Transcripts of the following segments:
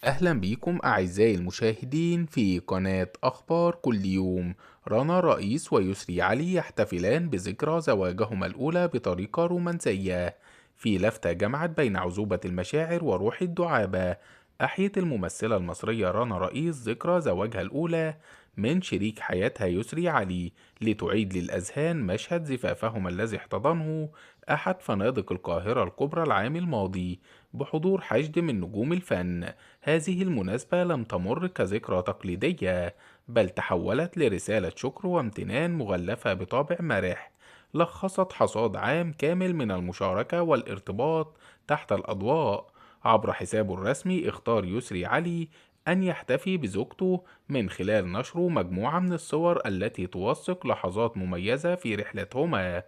أهلا بيكم أعزائي المشاهدين في قناة أخبار كل يوم. رنا رئيس ويسري علي يحتفلان بذكرى زواجهما الأولى بطريقة رومانسية في لفتة جمعت بين عذوبة المشاعر وروح الدعابة. أحيت الممثلة المصرية رنا رئيس ذكرى زواجها الأولى من شريك حياتها يسري علي لتعيد للأذهان مشهد زفافهما الذي احتضنه أحد فنادق القاهرة الكبرى العام الماضي بحضور حشد من نجوم الفن. هذه المناسبة لم تمر كذكرى تقليدية، بل تحولت لرسالة شكر وامتنان مغلفة بطابع مرح، لخصت حصاد عام كامل من المشاركة والارتباط تحت الأضواء. عبر حسابه الرسمي اختار يسري علي أن يحتفي بزوجته من خلال نشره مجموعة من الصور التي توثق لحظات مميزة في رحلتهما،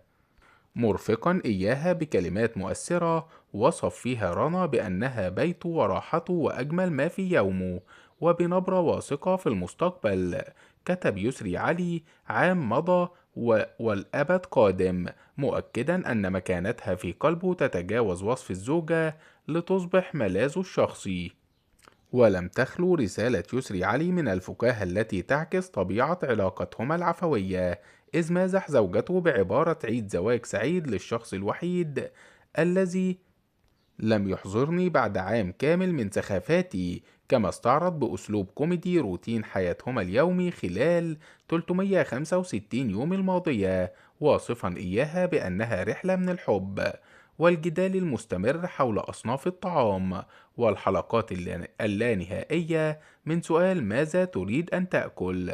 مرفقا إياها بكلمات مؤثرة وصف فيها رنا بأنها بيته وراحته وأجمل ما في يومه. وبنبرة واثقة في المستقبل كتب يسري علي: عام مضى والأبد قادم، مؤكدا أن مكانتها في قلبه تتجاوز وصف الزوجة لتصبح ملاذه الشخصي. ولم تخلو رسالة يسري علي من الفكاهة التي تعكس طبيعة علاقتهما العفوية، إذ مازح زوجته بعبارة عيد زواج سعيد للشخص الوحيد الذي لم يحظرني بعد عام كامل من سخافاتي. كما استعرض بأسلوب كوميدي روتين حياتهما اليومي خلال 365 يوم الماضية، واصفا إياها بأنها رحلة من الحب والجدال المستمر حول أصناف الطعام والحلقات اللانهائية من سؤال ماذا تريد أن تأكل.